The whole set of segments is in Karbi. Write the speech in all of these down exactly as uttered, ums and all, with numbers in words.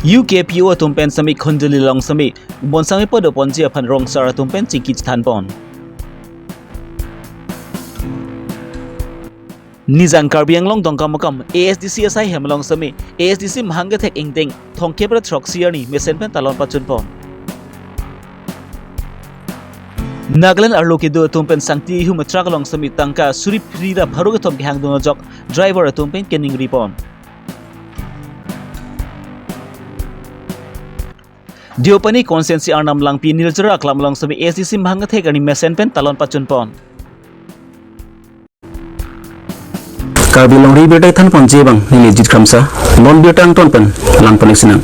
U K P O atum pen semi Khanduli along semi bonsam kepado ponji aphan rong asar atum pen chingki chethan pon. Nijang Karbi Anglong Dongkamukam A S D C asai hem along semi A S D C mahang kethek ingdeng thomkep ra throksi arni mesen pen talon pachun pon. Nagaland arlo kedo atum pen sangti ihum truck along semi tangka suri phli ra pharo kethom kehang dun ajok driver atum pen keningri pon. Deopani constituency Arnam Langpi Niljara aklam along semi A S D C mahang kethek arni mesen pen talon pachun pon. Karbi Longri birta than ponji abang neli Jit Kramsa, non birta angton pen lang pon ik sinang.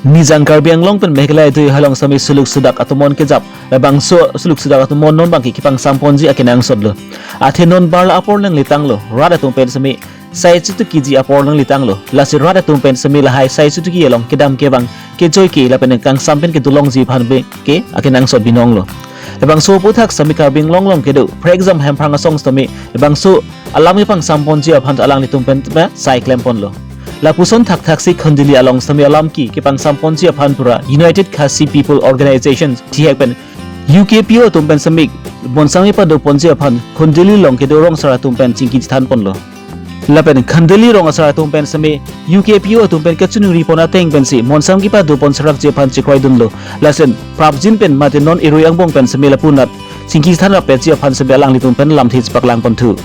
Nijang Karbi Anglong pen Meghalaya dui halong semi suluk sudak atomon kejap, labangso suluk sudak atomon non abangke kepangsam ponji akenangsot lo. Athe non barla apor nangletanglo, rat atum pen semi sai chituki ji apor nanglitanglo. Lasi rat atum pen semi lahai sai chituki along kedam kevang kejoi ke lapen kangsam pen kedolongji aphan pen ke akenangsot binong lo. Labangso aphuthak semi Karbi Anglong along kedo, for example, Hemprang asong semi labangso alam kepangsam ponji aphan alanglitum pen pen sai klem ponlo. Lapuson thakthaksi Khanduli along semi alam ke kepangsam ponji aphan pura United Khasi People Organization thihek pen U K P O atum pen semi bonsam kepado ponji aphan Khanduli along kedo rong asar atum pen chingki chethan ponlo. Lapen Khanduli rong asar atum pen semi U K P O atum pen kachiningri pon ateng pensi bonsam kepado pon sarakji aphan chekroi dunlo. Lason prapjin pen mate non erui angbong pen semi lapunat chingki chethan rapetji aphan semi alanglitum pen lamthe chepaklang ponthu.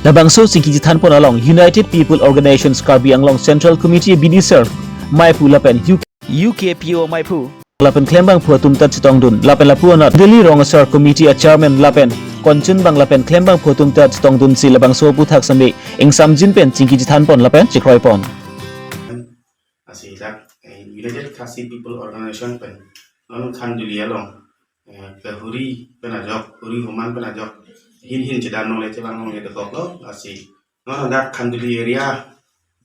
Labangso chingki chethan pon along United People Organizations Karbi Anglong Central Committee B D sir maiphu lapen U K U K P O maiphu lapen klembangphu atum ta chetongdun, lapen lapu anat Delhi rong asar committee a chairman lapen konchunbang lapen klembangphu atum ta chetongdunsi labangso aphuthak semi ingsamjin pen chingki chethan pon lapen chekroi pon. Lasi dak, eh, United Khasi People Organization pen non Khanduli along, eh, ke huri pen ajok, huri homan pen ajok hin hin chedam longle, chevang longle dokoklo. Lasi non dak Khanduli area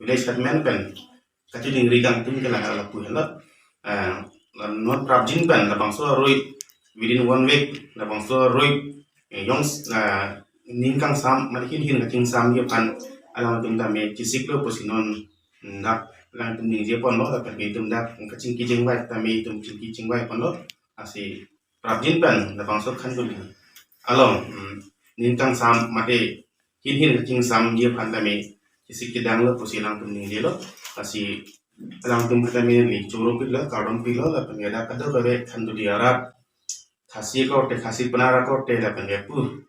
village headman pen kachiningri kangtung ke lapu henlo. Eh, non prapjin pen labangso arui within one week labangso arui, eh, yong, eh, ning kangsam mate hin hin kachingsamji aphan alangtum tame chesiklo pusi non dak alangtum ningje ponlo, lapen itum dak kachingki chingvai tame itum chingki chingvai ponlo. Lasi prapjin pen labangso Khanduli along, hmm, ning kangsam mate hin hin kachingsamji aphan tame chesik chedanglo pusi alangtum ningjelo. Lasi alangtum aphan tame neli choro pilo, kardom pilo, lapen dak kadokave Khanduli arat, Khasi akorte, Khasi Pnar akorte, lapen ke pu,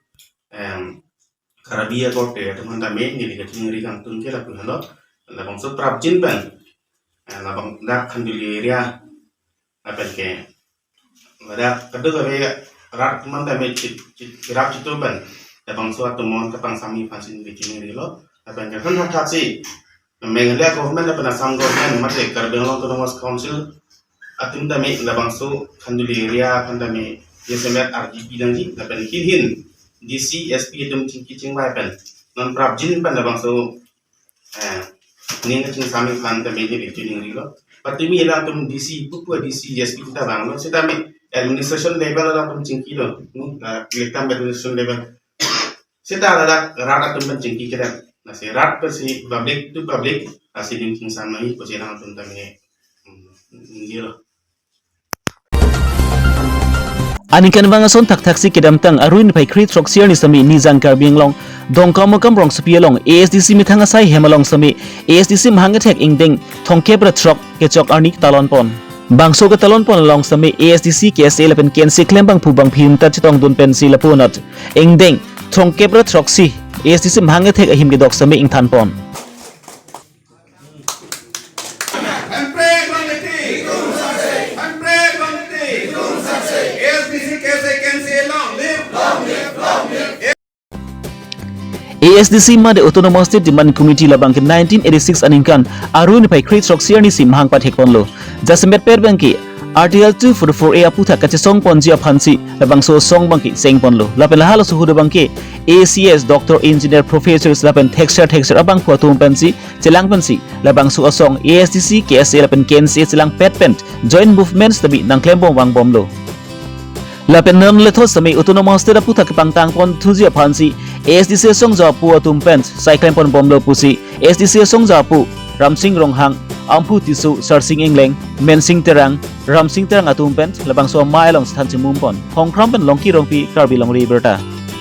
em, Karbi akorte atum aphan tame neli kachiningri kangtung ke lapu henlo. Labangso prapjin pen, eh, labang dak Khanduli area lapen ke dak kadokave rat atum aphan tame chit, chit, chirap chitu pen labangso atomon kepangsam aphansi neli chiningrilo. Lapen ke hon thakthaksi Meghalaya government lapen Assam government mate Karbi Anglong Autonomous Council atum tame labangso Khanduli area aphan tame jasemet ardi pinangji, lapen hin hin D C, S P atum chingki chingvai pen non prapjin pen labangso, eh, ning kachingsam aphan tame neli chiningrilo. Patumi alangtum D C, pupu D C, S P ta vanglo, setame administration level alangtum chingkilo, hmm, ah, lekam administration level. Seta ladak rat atum pen chingki kedam. Lasi rat pensi public to public, lasi ning chingsam nangji pusi alangtum tame, hmm, ningjelo. Aningkanvang ason thakthaksi kedamtang arui niphai kre throksi arni semi Nijang Karbi Anglong Dongkamukam rongsopi along A S D C methang asai hem along semi A S D C mahang kethek ingdeng thomkep ra throk kechok arni talon pon. Bangso ketalon pon along semi A S D C, K S A lapen K N C A klembangphu bangphim ta chetongdun pensi lapu anat ingdeng thomkep ra throksi A S D C mahang kethek ahim kedok semi ingthan pon. A S D C mate Autonomous State Demand Committee labang ke nineteen eighty-six aningkan arui niphai kre throksi arni si mahang pathek ponlo. Jasemet pen abang ke Article two forty-four A aphuthak kachesong ponji aphansi labangso asong abang ke cheng ponlo. Lapen lahai laso ahut abang ke A C S, doctor, engineer, professors lapen thekser thekser abangphu atum pensi chelang pensi labangso asong A S D C, K S A lapen K N C A chelangpet pen joint movements tame nangklembom vangbomlo. Lapen non lethot semi Autonomous State aphuthak kepangtang ponthuji aphansi A S D C asong japu atum pen sai klem ponbomlo pusi A S D C asong japu Ramsing Ronghang Amphu Tisso, Sarsing Engleng, Mensing Terang, Ramsing Terang atum pen labangso amei along chethan chimum pon Hongkram pen Longki Rongpi, Karbi Longri Abirta.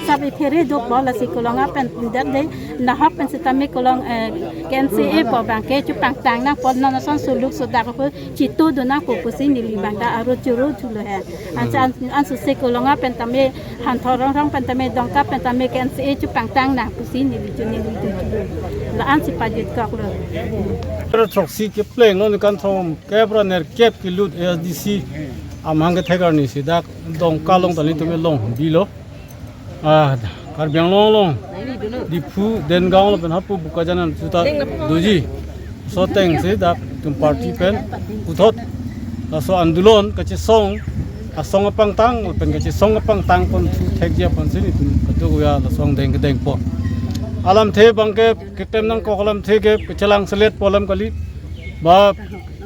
Sabi phere duk bola si kolong apen dak de nahok pen sitame kolong, eh, K N C A po abang ke chupangtang nangpo, non ason suluk sudak ko chitudun nangpo pusi neli abang ta aro churu chulo he. Ansi an, an susi kolong apen tame hanthor rongrong pen tame Dongka pen tame K N C A chupangtang nang pusi neli chu neli chu chu. La ansi pajut kok lo. Pero throksi kepleng lo ni kan thom kep ra nerkep kelut A S D C amahang kethek arni si dak Dongka along ta nelitum along bilo. Ah, Karbi Anglong along, Diphu, Dengaon lapen hapu Bokajan an chuta doji. Laso ateng si dak itum party pen puthot laso andolon kachesong, asong apangtang lapen kachesong apangtang pon thu thekji aphan si nelitum kadokave laso angdeng kedengpo. Alamthe abang ke keklem nangkok alamthe ke kachelang selet pu alam kali. Ba,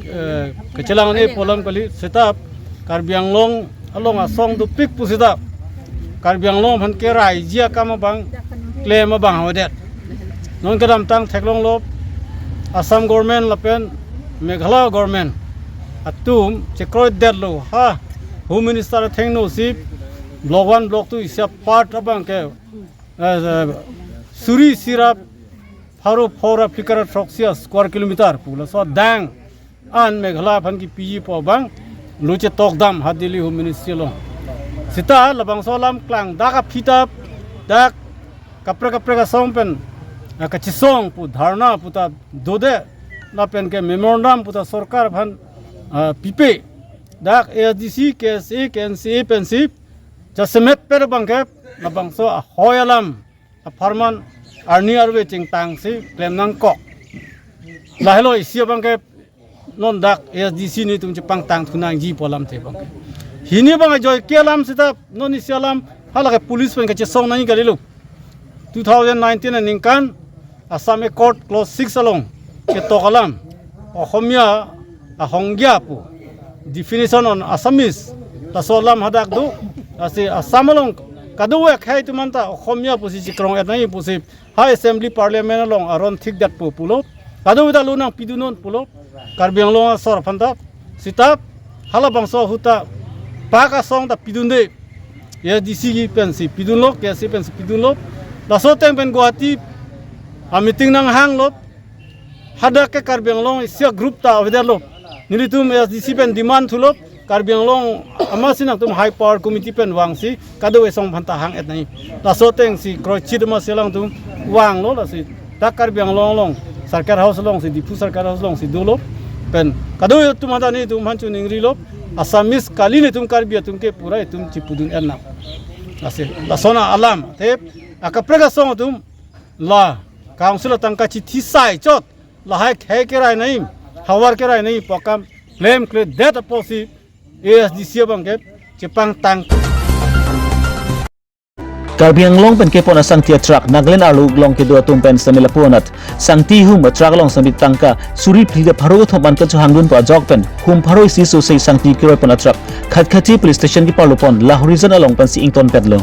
eh, kachelang ne pu alam kali. Seta Karbi Anglong along asong dopik pusita Karbi Anglong aphan keraiji akam abang klem abang havedet. Non kedamtang theklonglo, Assam government lapen Meghalaya government atum chekroidetlo ha, Home Minister athengno si Block one, Block two isi apart abang ke, eh, eh, suri isi ra pharo phongo ra phlikra throksi a square kilometer pu laso adang an Meghalaya aphan kipiji pu abang lo chetok dam ha Delhi Home Ministry along. Seta labangso alam klang dak aphi ta dak kaprek kaprek asong pen, ah, kachesong pu dharna pu ta dode lapen ke memorandum pu ta sorkar aphan, ah, pipe. Dak A S D C, K S A, K N C A pensi jasemet per abang ke labangso ahoi alam apharman arni arve chingtang si klem nangkok. Lahelo isi abang ke non dak A S D C nelitum chepangtang thu nangji pu alamthe abang ke. Hini abang ajoike alam seta non isi alam hala ke police pen kachesong nangji kalilo. Two thousand nineteen aningkan Assam Accord Clause six along ketok alam, Ohomia ahonggia pu, definition on Assamese, laso alam hadak do. Lasi Assam along kadokave akhei atum anta Ohomia pusi chikrong-et nangji pusi ha Assembly Parliament along aron thikdet pu pulo. Kadokave ta lo nangpidun non pulo. Karbi Anglong asor aphan ta seta halabangso ahut ta pak asong ta pidunde. A S D C pensi pidunlo, K S A pensi pidunlo. Laso ateng pen Guwahati a meeting nanghanglo. Hadak ke Karbi Anglong isi a group ta avedetlo. Nelitum A S D C pen demand thulo, Karbi Anglong amatsi nangtum High Power Committee pen vangsi kadokave asong aphan ta hang-et nangji. Laso ateng si kroichit amatsi alangtum vanglo, lasi dak Karbi Anglong along Circuit House along si, Diphu Circuit House along si dolo pen kadokave atum hadak nelitum aphan choningrilo, Assamese kali, nelitum Karbi atum ke pura itum chipudun-et nang. Lasi lason alam te akaprek asong atum la Council atangka chithi sai chot lahai khei kerai nangji, havar kerai nangji pu akam klemkledet apotsi A S D C abang ke chepangtang. Karbi Anglong pen kepon asangti atruck Nagaland arlo along kedo atum pen sitame lapu anat sangti ihum atruck along sitame tangka suri phli ra pharo kethom an kachohangdun pu ajok pen hum pharo isi sose sangti keroipon atruck Khatkhati police station keparlopon Lahorijan along pensi ingtonpetlo.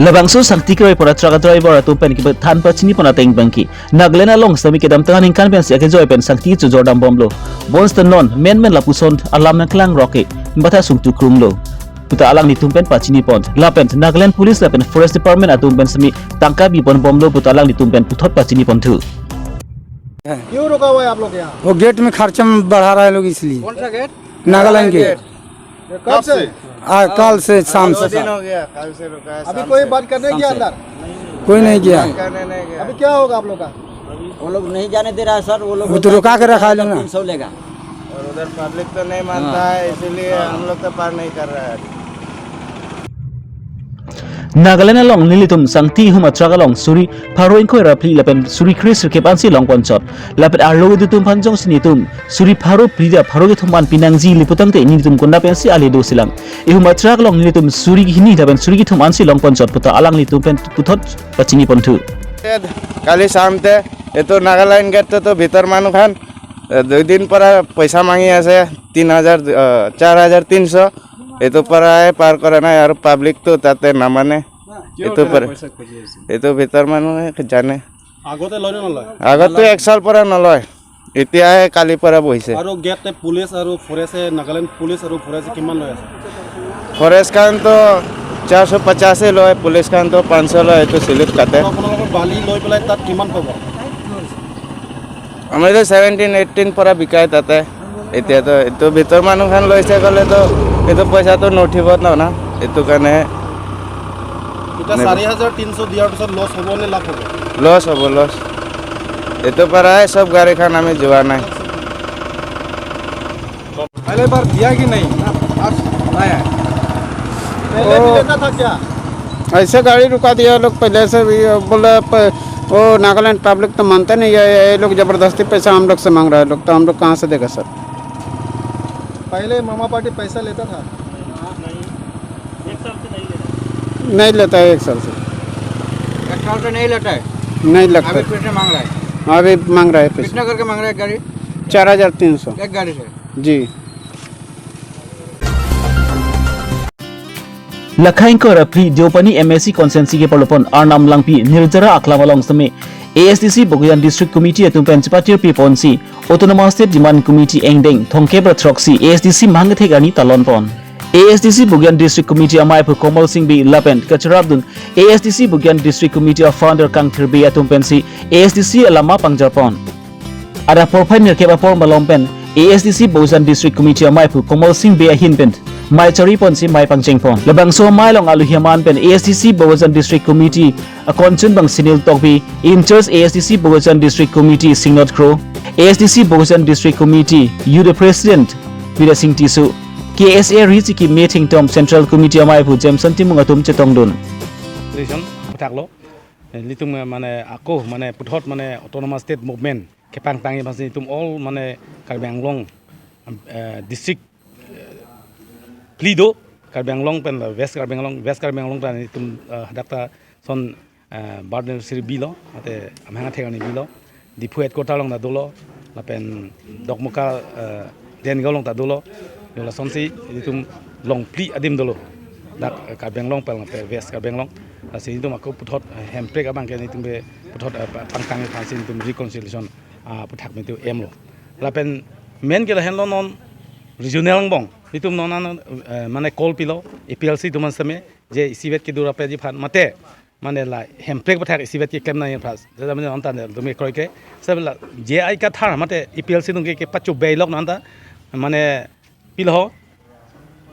Labangso sangti keroipon atruck driver atum pen kepathan pachinipon ateng abangke Nagaland along sitame kedamtang aningkan pensi akejoi pen sangti chojor dambomlo. Bonsita non menmen lapuson alam nangklangrok ke batha sungtu krunglo puta alanglitum pen pachinipon. Lapen Nagaland Police lapen Forest Department atum pen sitame tangka biponbomlo puta alanglitum pen puthot pachiniponthu. क्यों रुका हुआ है आप लोग यहाँ? वो गेट में खर्चा बढ़ा रहा है लोग, इसलिए। कौन सा गेट? नागालैंड गेट। ये कब से? आज कल से, शाम दो से। दिन हो गया, कल से रुका है, अभी शाम कोई से। बात करने शाम गया से। अंदर? कोई नहीं गया। बात करने नहीं गया। अभी क्या होगा आप लोग का? वो लोग नहीं जाने दे रहा है सर, वो लोग वो तो रुका के रखा है ना। तीन सौ लेगा। और उधर पब्लिक तो नहीं मानता हाँ। है, इसीलिए हाँ। हम लोग तो पार नहीं कर रहा है अभी। Nagaland along nelitum sangti ihum atruck along suri pharo ingkoi ra phli lapen suri kre sirkep ansi longponchot. Lapen arlo kedo atum aphan jongsi nelitum suri pharo phli ra pharo kethom an pinangji le putangte nelitum konat pensi ale dosilang. Ihum atruck along nelitum suri hini lapen suri kethom ansi longponchot puta alanglitum pen puthot pachiniponthu. কালি চাওঁতে এইটো নাগালেণ্ড গেটটোতো ভিতৰ মানুহ খান, এ, দুই দিন পৰা পইচা মাঙি আছে, তিন হাজাৰ, এ, চাৰ হাজাৰ তিনশ। এইটো পৰাই পাৰ কৰা নাই আৰু পাব্লিকটো তাতে নামানে। কিহৰ এইটো কাৰণে পৰা পইচা খুজি আছে? এইটো ভিতৰ মানুহে জানে। আগতে লয় নে নলয়? আগতে এক চাল পৰা নলয়, এতিয়াহে কালি পৰা বহিছে। আৰু গেটে পুলিচ আৰু ফৰেষ্টে, নাগালেণ্ড পুলিচ আৰু ফৰেষ্টে কিমান লৈ আছে? ফৰেষ্ট খানতো চাৰিশ পঞ্চাশে লয়, পুলিচ খানতো পাঁচশ লয়, এইটো চিলিপ কাটে। আৰু আপোনালোকৰ বালি লৈ পেলাই তাত কিমান পাব? আমিতো ছেভেণ্টিন এইটিন পৰা বিকাই তাতে। এতিয়াতো এইটো ভিতৰ মানুহ খান লৈছে ক'লেতো এইটো পইচাটো নুঠিব ন, না? এইটো কাৰণে এতিয়া নে- চাৰি হাজাৰ তিনিশ দিয়াৰ পিছত লছ হ'ব নে লাভ হ'ব? লছ হ'ব, লছ। এইটো পৰাই চব গাড়ী খান আমি যোৱা নাই। पहले बार दिया कि नहीं? आज लाया है। पहले भी ओ। लेता था क्या? ऐसे गाड़ी रुका दिया लोग पहले से भी, बोले प-, वो नागालैंड पब्लिक तो मानते नहीं है, ये लोग जबरदस्ती पैसा हम लोग से मांग रहा है लोग, तो हम लोग कहाँ से देगा सर? पहले मामा पार्टी पैसा लेता था? नहीं लेता है एक साल से। एक साल से नहीं लेता है? नहीं लगता। अभी कितने मांग रहा है? अभी मांग रहा है पैसा। कितना करके मांग रहा है एक गाड़ी? चार हजार तीन सौ। एक गाड़ी से? Ji. Lakha ingkoi ra phli Deopani M A C constituency keparlopon Arnam Langpi Nirjara Aklam along sitame A S D C Bokajan District Committee atum pen chepatir piponsi Autonomous State Demand Committee angdeng thomkep ra throksi A S D C mahang kethek arni talonpon. A S D C Bokajan District Committee amei aphu Komal Singh Bey lapen kacharapdun A S D C Bokajan District Committee a founder Kangthir Bey atum pensi A S D C alama pangjarpon. Adap porphai nerkep apor malom pen A S D C Bokajan District Committee amei aphu Komal Singh Bey ahin pen mei chariponsi mei pangchengpon. Labangso amei along aluhi aman pen A S D C Bokajan District Committee akonchun bang Sunil Tokbi, in charge A S D C Bokajan District Committee Singnath Kro, A S D C Bokajan District Committee Youth President Bidya Singh Tisso, K S A Ri Chiki Methengtom Central Committee amei aphu Jameson Timung atum chetongdun. Solution puthaklo. Eh, nelitum, eh, mane ako mane puthot mane Autonomous State Movement kepangtang aphansi nelitum all mane Karbi Anglong, eh, district, eh, phli do, Karbi Anglong pen la West Karbi Anglong, West Karbi Anglong ta nelitum, eh, hadak ta son, eh, birth anniversary bilo, mate amahang athek arni bilo. Diphu headquarter along ta dolo, lapen Dokmoka, eh, Dengaon along ta dolo, yo lasonsi nelitum longphli adim dolo. Dak, eh, Karbi Anglong pen lapen West Karbi Anglong. Lasi nelitum ako puthot, eh, Hemprek abang ke nelitum ke puthot, eh, pa-, pangtang aphansi nelitum reconciliation, ah, puthak nelitum emlo. Lapen main ke lahenlo non regional angbong. Nelitum non an, eh, mane call pilo, A P L C atum an sitame, je isivet kedo rapji aphan mate mane la Hemprek aputhak isivet keklem nangji aphan. Jada mane ontan dum ke kroike. Sab la J I Kathar mate A P L C atum ke, kepachobei lok nonta. Mane pilo ho,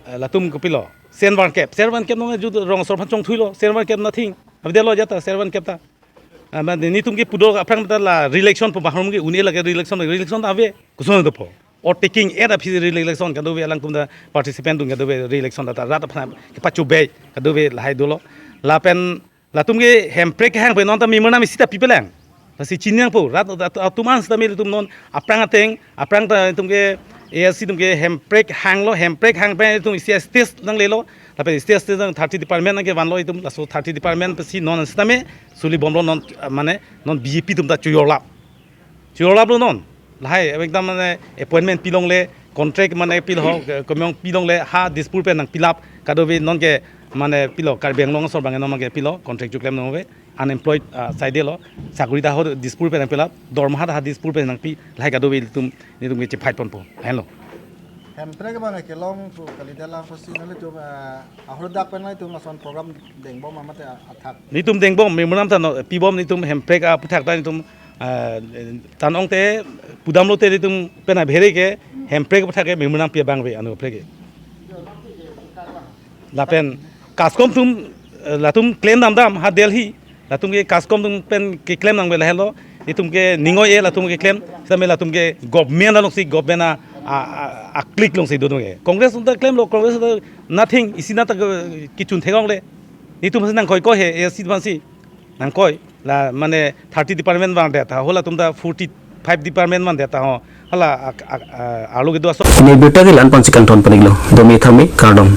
eh, latum kopilo. Sen varkep. Sen varkep nong ju rong asor aphan chongthuilo. Sen varkep nothing. Abdelo jata sen varkep ta. Ah, mane nelitum ke pudor aphrang ta la re-election pu bahar ke un-e lake re-election, re-election ta ave. Koson dopo. Or taking et aphi re-election kadokave alangtum ta participant atum kadokave re-election ta rat aphan kepachobei kadokave lahai dolo. Lapen latum ke Hemprek kehang pen nonta memorandum isi ta pipelang. Lasi chiningpo rat at-, atum an sitame nelitum non aphrang ateng, aphrang ta nelitum ke A S C atum ke Hemprek hanglo, Hemprek hang pen nelitum isi stage nanglelo. Lapen stage stage nang thirty department nangkevanlo nelitum, laso thirty department pensi non sitame suli bomlo non, ah, mane non B J P atum ta choyorlap. Choyorlaplo non. Lahai ekdam mane appointment pilongle, contract mane pilo ho, komyong pilongle, ha Dispur pen nangpilap, kadokave non ke mane pilo, Karbi Anglong asor abang non ke pilo, contract choklem nangve, unemployed, ah, side lo, sakori ta ho Dispur pen nangpilap, dormaha ta ha Dispur pen nangpi, lahai kadokave nelitum, nelitum ke chephaitponpo, lahenlo. Hemprek abang kelong pu kalidet lang pusi nanglitum, ah, ahordak pen nanglitum lason program dengbom mate athak. Nelitum dengbom, memorandum ta non pibom nelitum Hemprek aputhak ta nelitum, ah, tan ong te pudamlo te nelitum pen abhere ke Hemprek aputhak ke memorandum pi abang ave anu aphrek ke. Lapen CASCOM atum, eh, latum klem damdam ha Delhi. Latum ke CASCOM atum pen keklem nangve lahelo. Itum ke ning oi-e latum keklem. Sitame latum ke government alongsi, government a, a, a, a click alongsi do atum ke. Congress atum ta klemlo, Congress atum ta nothing, isi nat ta ke, kechun theklongle. Nelitum si nangkoi koi he, A S C atum si. Nangkoi, la mane thirty department vangdet ta ho, latum ta forty five department vangdet ta ho. Hala ak, ak, a, arlo kedo aso. Pini berita ke la-an pensi kangton pon-iklo. Dome thame, kardom.